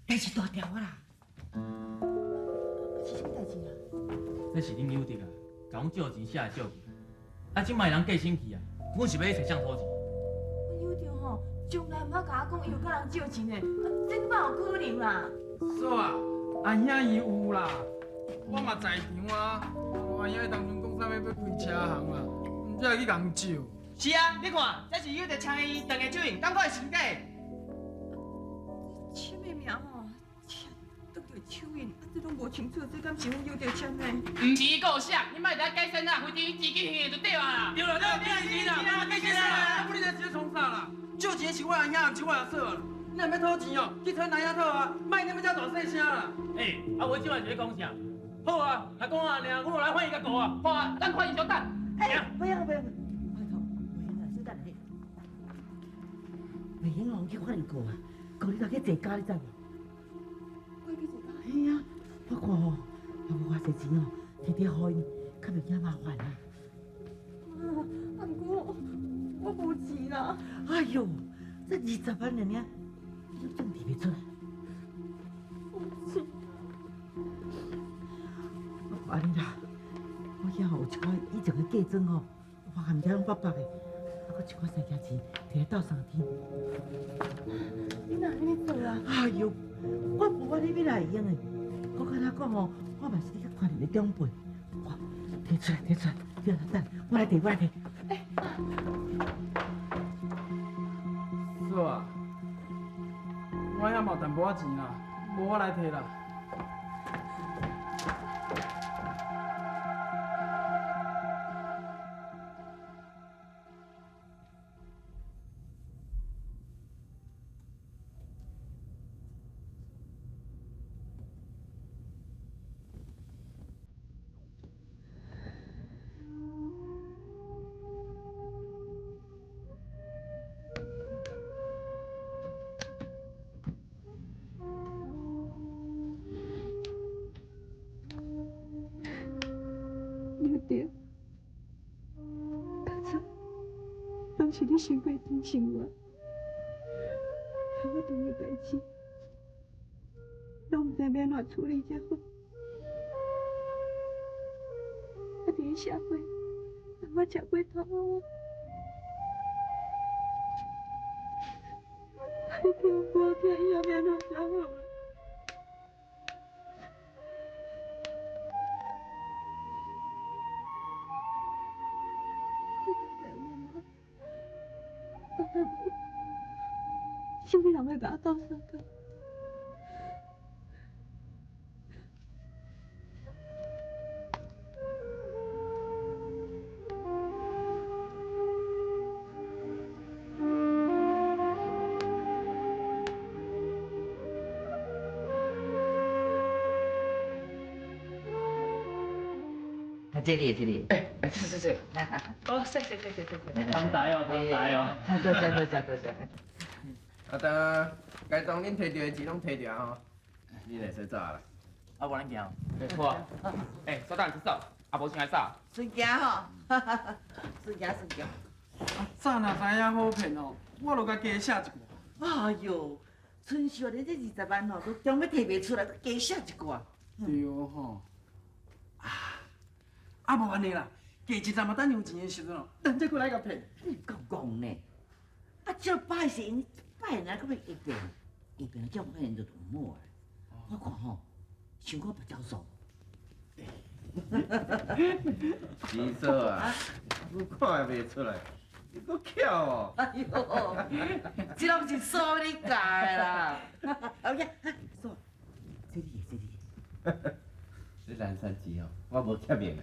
代誌大條啊啦！是啥物代誌啊？這是恁友弟啊，共阮借錢寫的借據。啊，這擺人過身去啊，阮是欲去揣誰討錢。阮友弟吼，從來毋捌共我講伊有佮人借錢的，這哪有可能啦？嫂啊，阿兄伊有啦，我嘛在場啊。我阿兄伊當陣講啥物欲開車行啦，毋知會去共借。是啊，你看，這是友弟簽伊斷的手印，敢看會是假的？簽的名吼，簽得著手印，啊，這攏無清楚，這敢是阮友弟簽的？毋是伊閣有寫，你莫佇遐解釋啦，非得伊自己還的就對啊啦。對啦，對啦，你錢啦，解釋啦，你這是咧創啥啦？借錢是我阿兄，毋是我阿嫂啦。你若欲討錢哦，去揣阿兄討啊，莫踮遮大細聲啦。欸，啊，我這擺是咧講啥？好啊，若講按呢，阮就來法院共告啊。好啊，咱法院相等。欸，不要不要，拜託，袂用啦，小等下。袂用哦，去法院告啊，告你頭去坐監，你知無？我去坐監？嘿啊，我看吼，也無偌濟錢哦，提提予𪜶，較袂驚麻煩啊。啊，毋過我無錢啦。哎喲，這20萬爾爾，你攏總提袂出來。無錢。按呢啦，我遐吼有一寡以前的嫁妝吼，我含遮攏白白的，啊，閣一寡生價錢，提來鬥相添。你哪按呢做啊？哎喲，我無按呢欲來會用的。我敢若講吼，我嘛是你較寬仁的長輩。我提出來，提出來，你等，我來提，我來提。嫂啊，我遐嘛有淡薄仔錢啦，無我來提啦。刘弟，当初拢是你伤过担心我，我当个代誌，攏毋知欲按怎處理才好。啊，佇咧社會，我食過頭啊！你聽我聽以後欲按怎才好？啥物人會共我鬥相共？這裡這裡。哎哎，是是是。哦，謝謝謝謝謝謝。湯仔哦，湯仔哦。多謝多謝多謝。阿當，該當恁提著的錢攏提著啊吼，你會使走啦。啊，無咱行。欸，好啊。欸，稍等，去走，啊，無先來走。隨行吼，隨行隨行。啊，早若知影好騙哦，我就共加寫一寡。哎喲，春秀，你這20萬吼，都中欲提袂出來，閣加寫一寡。對吼。啊，啊無按呢啦，過一陣嘛等有錢的時陣哦，咱再閣來共騙。你有夠戇呢？啊，這擺是𪜶一擺爾，閣欲會變，會變叫發現就毋好啊。我看吼，想看別招數。二嫂啊，我看會袂出來，你閣巧哦。哎喲，這攏是嫂你教的啦。阿姐，嫂，這你的，這你的。這南山錢哦，我無欠用啊，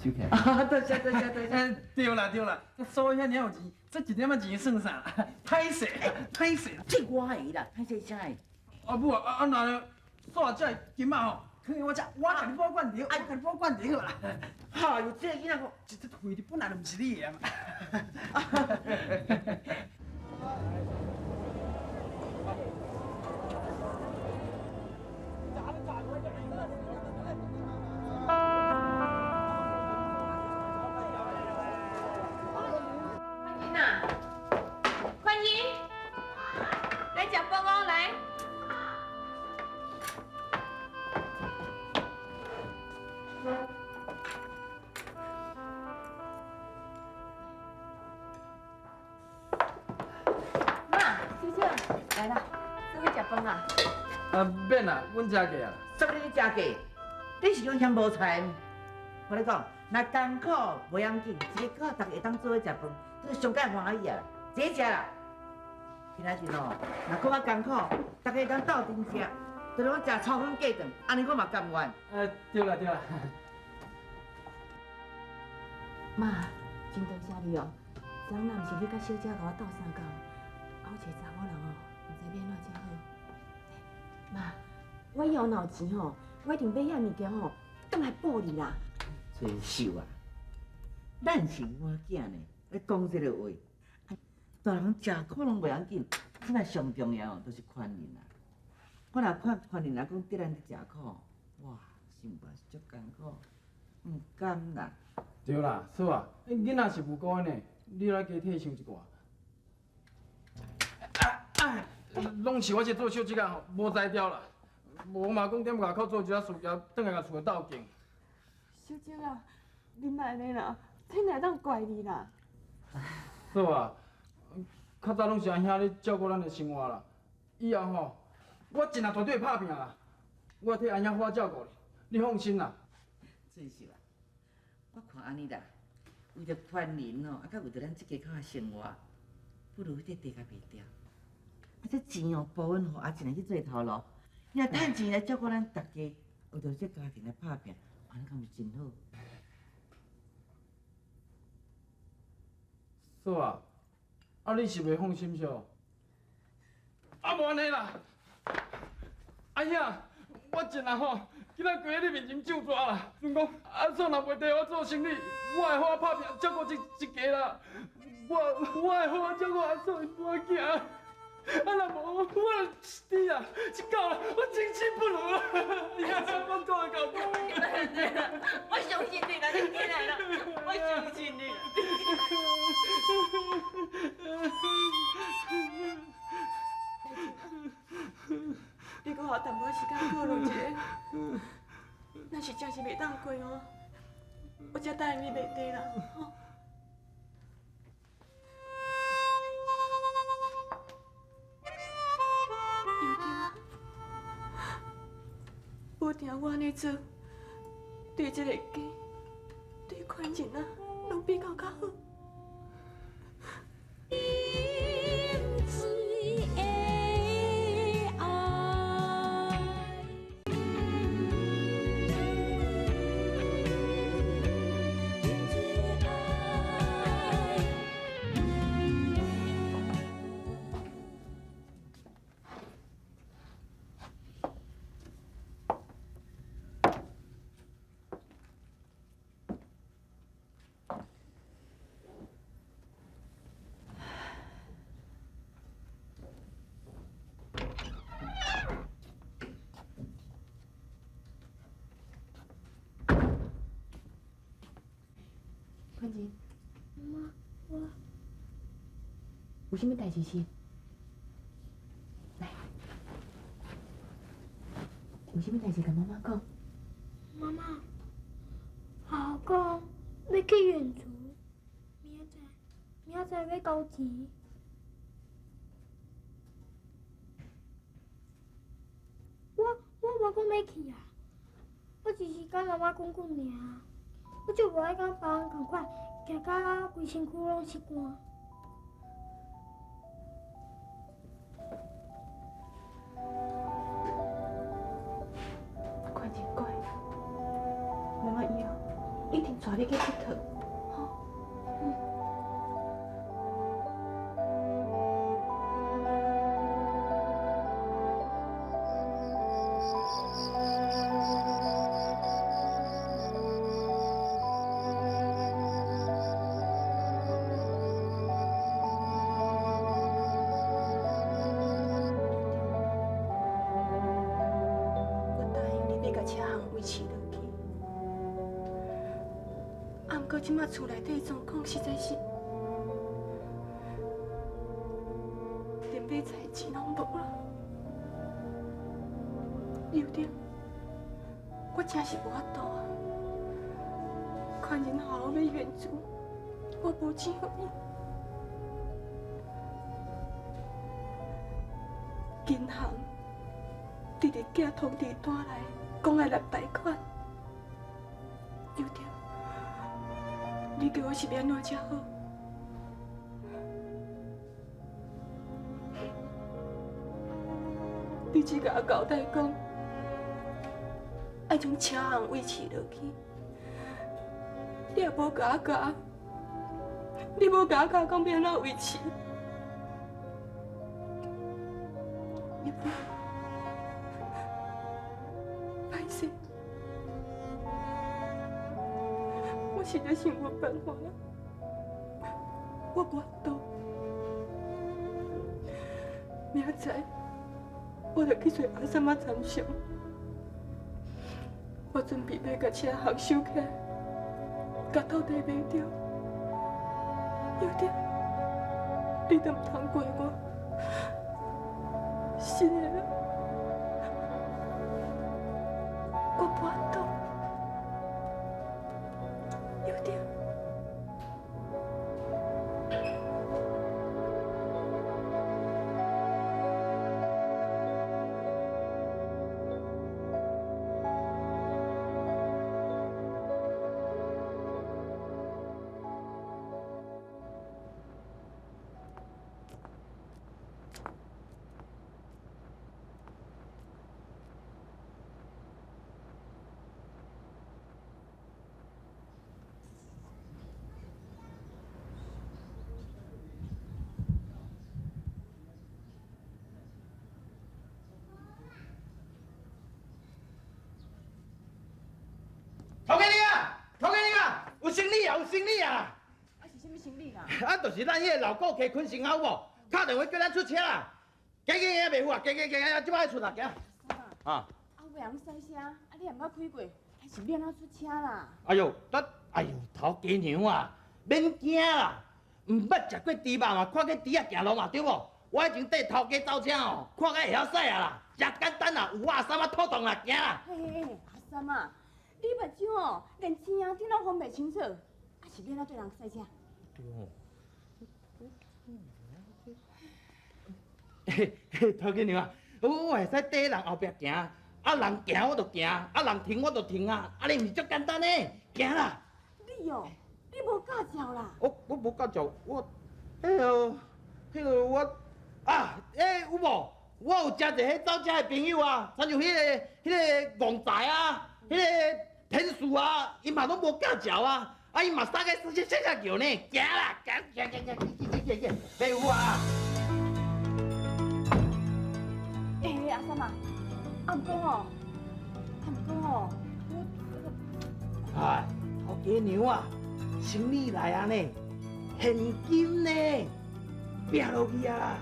收起來。多謝多謝多謝。對啦對啦，嫂遐爾有錢，這一點仔錢算啥？歹勢歹勢。這我的啦，歹勢啥的？啊母啊，啊啊那嫂這金仔吼，囥佇我遮，我共你保管著，我共你保管著好啦。哎喲，這个囡仔吼，這這廢的本來就毋是你的嘛。歡迎啊，歡迎，來食飯哦，來。來啦，做伙食飯啊！啊，免啦，阮食過啊。啥物你食過？你是講嫌無菜？我跟你講，若艱苦無要緊，一个口逐家會當做伙食飯，這個上蓋歡喜啊！齊食啦。今仔日哦，若閣較艱苦，逐家會當鬥陣食，就當食粗粉雞腸，按呢我嘛甘願。對啦對啦。媽，真多謝你哦！昨昏若毋是你佮小姐共我鬥相共，啊，我一個查某人哦，毋知欲按怎才好。媽，我以後若有錢吼，我一定買遐物件吼，轉來報你啦。春秀啊，咱是母囝呢，咧講這个話，大人食苦攏袂要緊，這擺上重要就是寬仁啊。我若看寬仁阿公佇咱咧食苦，哇，心肝是足艱苦，毋甘啦。對啦，嫂啊，囡仔是無辜的呢，你來加體恤一寡。攏是我這做小姐仔吼，無才調啦，無嘛講踮外口做一寡事業，轉來共厝內鬥勁。小姐啊，你莫按呢啦，這哪會當怪你啦？嫂啊，較早攏是阿兄咧照顧咱的生活啦，以後吼，我盡力絕對會拍拼啦，我替阿兄好好照顧你，你放心啦。春秀啊，我看按呢啦，為著寬仁吼，啊，佮為著咱這家口的生活，不如彼塊地共賣掉。啊，這錢哦，部分予阿靜來去做頭路，伊若趁錢來照顧咱逐家，為著這家庭來拍拼，按呢敢毋是真好？嫂啊，啊你是袂放心唓？啊無按呢啦，阿兄，我盡力吼，今仔跪佇你面前咒煞啦。算講阿嫂若袂替我做生意，我會好好拍拼照顧這這家啦。我會好好照顧阿嫂𪜶母囝。啊若無，我你啊，這狗啦，我終身不如啦。你啊，我講會到無？我相信你啦，你起來啦，我相信你。你閣予我淡薄時間考慮一下，若是真是袂當過哦，我才答應你賣地啦，吼。尤丁啊，無定我按呢做，對這個家，對寬仁啊，攏比較較好。寬仁，媽，我有啥物代誌是？來，有啥物代誌共媽媽講。媽媽，阿講欲去遠足，明仔載欲交錢。我無講欲去啊，我只是共媽媽講講爾。我就無愛佮別人仝款，行甲規身軀攏是汗。寬仁乖，媽媽以後一定帶你去𨑨迌，吼。嗯。我答應你，欲共車行維持落去。啊，毋過這馬厝內底的狀況實在是，連買菜的錢攏無啦。尤丁，我真是無法度啊！寬仁好好欲遠足，我無錢予伊。银行直直寄通知单来，讲爱纳贷款。尤德，你叫我是欲按怎才好？你只共我交代讲，爱将车行维持落去。你也无共我教，你无共我教讲欲按怎维持。尤德，歹势，我实在是无办法啦，我无法度。明仔载我就去揣阿三仔参详，我准备欲共车行收起来，共土地卖掉。尤德，你都毋通怪我，是的啦，我无法度。尤德。头家娘啊，头家娘啊，有生理啊，有生理啊！啊是啥物生理啦？啊，就是咱彼个老顾客昆成后无，敲电话叫咱出车啦。行行行，袂赴啊，行行行行，这摆出啦，行。啊。啊，尾人驶车，啊你也毋捌开过，还是欲按怎出车啦？哎哟，咱哎哟，头家娘啊，免惊啦，毋捌食过猪肉嘛，看过猪仔行路嘛，对无？我以前缀头家走车吼，看甲会晓驶啊啦，诚简单啦，有我阿三仔妥当啦，行啦。嘿嘿嘿，阿三仔，你目睭哦，连天阳顶拢分袂清楚，啊是欲按怎缀人驶车？对哦。嘿嘿，头家娘啊，我会使缀人后壁行，啊人行我就行，啊人停我就停啊，啊你毋是足简单的，行啦。你哦，你无驾照啦？我无驾照，我，彼个，彼个我，啊，欸有无？我有诚济彼走车的朋友啊，亲像彼个戆财啊，彼个天树啊，𪜶嘛拢无驾照啊，啊𪜶嘛驶个驶驶驶叫呢，行啦，行行行行，去去去去，袂有啊。欸，阿三啊，啊毋过吼，啊毋过吼，我，哎，头家娘啊，生理来啊呢，现金呢，拼落去啊！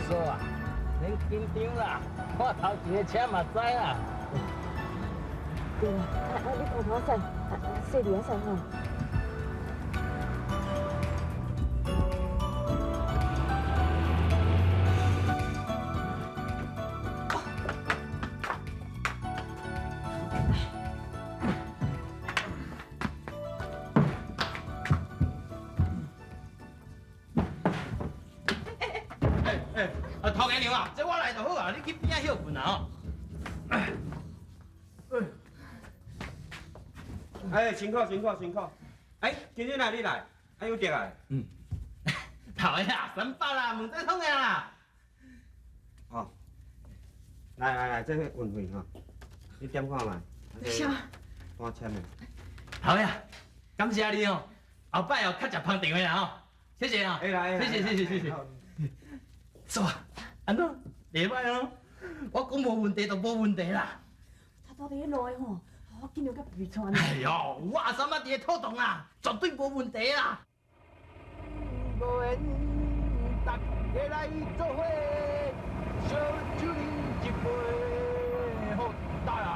嫂啊，免紧张啦，我头前的车嘛知啦。对啦，啊啊，你光头仔驶，啊啊，细腻仔驶吼。啊，头家娘啊，这我来就好啊，你去边仔歇睏啊吼。哎，辛苦辛苦辛苦！哎，今日啊，你来，啊有得啊？嗯。头家300啦，问这创啥啦？哦，来来来，这个运费吼，你点看觅。啥？单签的。头家，感谢你哦，后摆哦较食捧场的啦吼，谢谢啊。哎，谢谢谢谢谢谢。嫂啊，按怎？袂歹哦，我讲无问题就无问题啦。头拄伫彼路的吼，我紧张甲皮皮喘呢。哎呦，我阿三仔伫咧土洞啦，绝对无问题啦。无缘，大家来做伙，烧酒啉一杯，好大啦，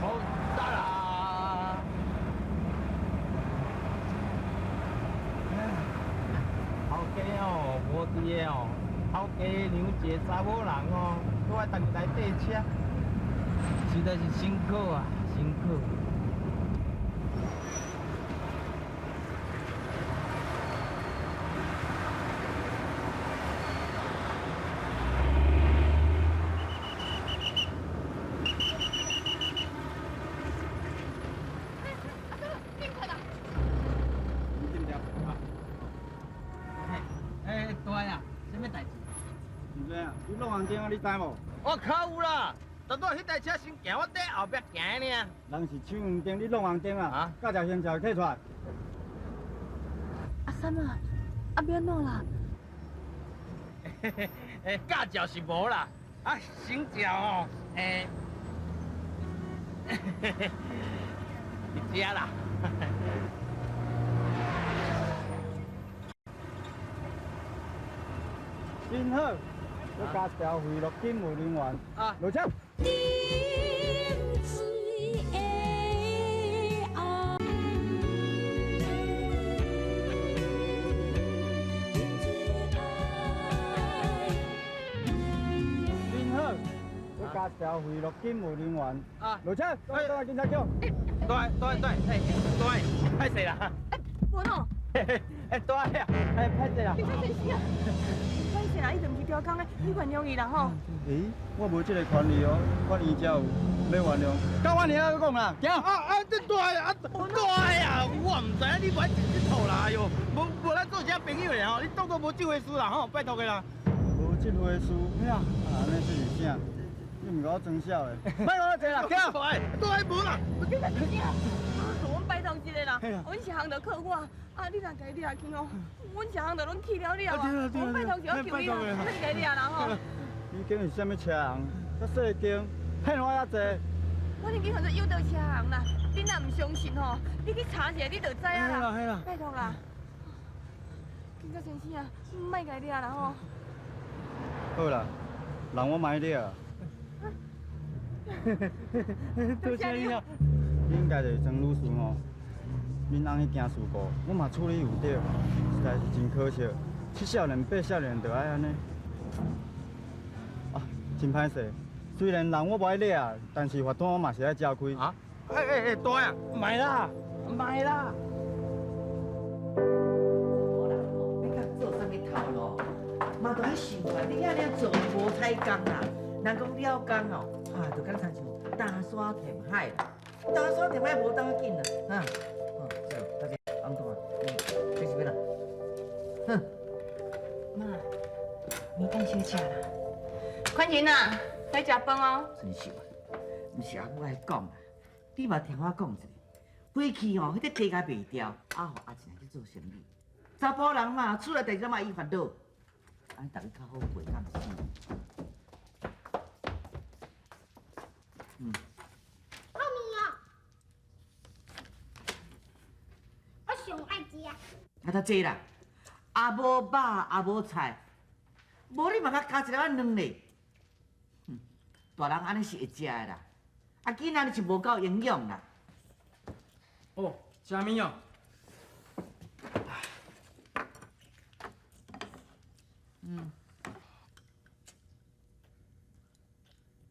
好大啦。头家哦，无伫的哦，头家娘一个查某人哦，阁爱逐日来缀车，实在是辛苦啊，辛苦。欸，大啊，啥物代志？毋知影，你落红灯啊，你知无？我靠有啦，拄拄彼台车先行，我伫后壁行的尔。人是抢红灯，你落红灯啊？驾照先照摕出来。阿三啊，啊欲按怎啦？欸，驾照是无啦，啊，行照哦，欸，伫遮啦。真好，阁加调费落警务人员。啊，落车。真好，阁加调费落警务人员。啊，落车，倒来警察局。对对对，欸，对，歹势啦。无喏。欸，大啊，欸，歹势啦。警察先生啊，歹势啦，伊就毋是刁工的，你原谅伊啦吼。欸，我无这个权利哦，我姨才有，欲原谅。到我尔阁讲啦，行。啊啊，这大啊，大啊，我毋知影你玩真这套啦，哎哟，无无咱做啥朋友咧吼，你当作无这回事啦吼，拜托个啦。无这回事，啊，按呢这是啥？你毋共我装痟的？莫讲遮济啦，行。大大无啦。警察先生，阮拜托一下啦，阮一项就靠我，啊，你若共伊掠去吼，阮一项就拢去了了啊。阮拜托一下，我求你啦，莫共伊掠啦吼。你间是啥物车行？遮细间，骗我遐济。我已经叫做诱导车行啦，你若毋相信吼，你去查一下，你就知影啦。拜托啦，警察先生啊，莫共伊掠啦吼。好啦，人我莫掠。多谢你哦。你应该就是曾女士吼，恁翁彼件事故，我嘛处理有著，实在是真可惜。七少年八少年就爱按呢。啊，真歹势。虽然人我无爱掠，但是罚单我嘛是爱照开。啊？欸欸欸，大啊，莫啦，莫啦。你较做啥物头路？嘛都爱想啊，你遐尔做无彩工啦。人讲了工哦，啊，就敢亲像担山填海啦，担山填海无当紧啦，哈。哦，对，大姐，红大，这是欲哪？哼。妈，暝等小食啦。宽仁啊，来食饭哦。真是啊，毋是阿母爱讲啦，你嘛听我讲一下，过去吼，彼个地共卖掉，啊予阿钱去做生意。查埔人嘛，厝内代志拢嘛伊烦恼，按呢逐家较好过，敢毋是？嗯。泡面哦，我上爱食。啊，较济啦，也无肉，也无菜，无你嘛较加一粒仔卵咧。哼，大人按呢是会食的啦，啊，囡仔你是无够营养啦。哦，食面哦。嗯。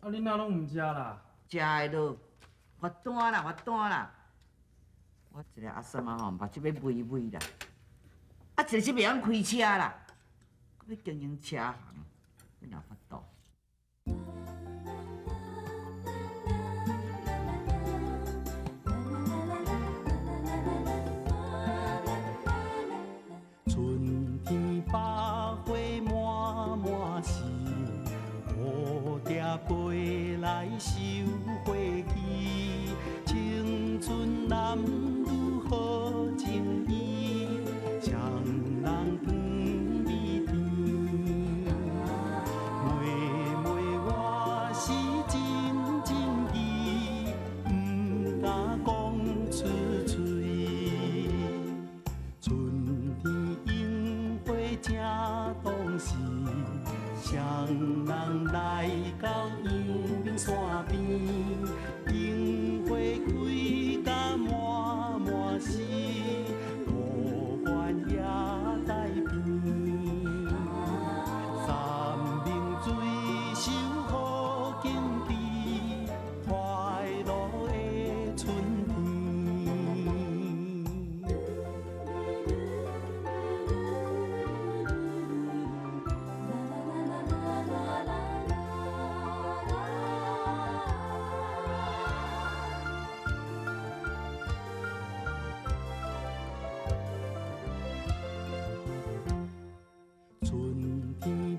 啊，恁哪拢毋食啦？食会落，罚单啦，罚单啦。我一个阿婶仔吼，目睭欲微微啦，啊，一个是袂晓开车啦，阁欲经营车行，你哪法度？春天百花满满是，蝴蝶飞来绣花枝，青春男女好情意，双人甜蜜甜。妹妹我是真情意，正当时，双人来到阳明山边，樱花开甲满满是，无关也在边。山明水秀好景致，快乐的春天。春天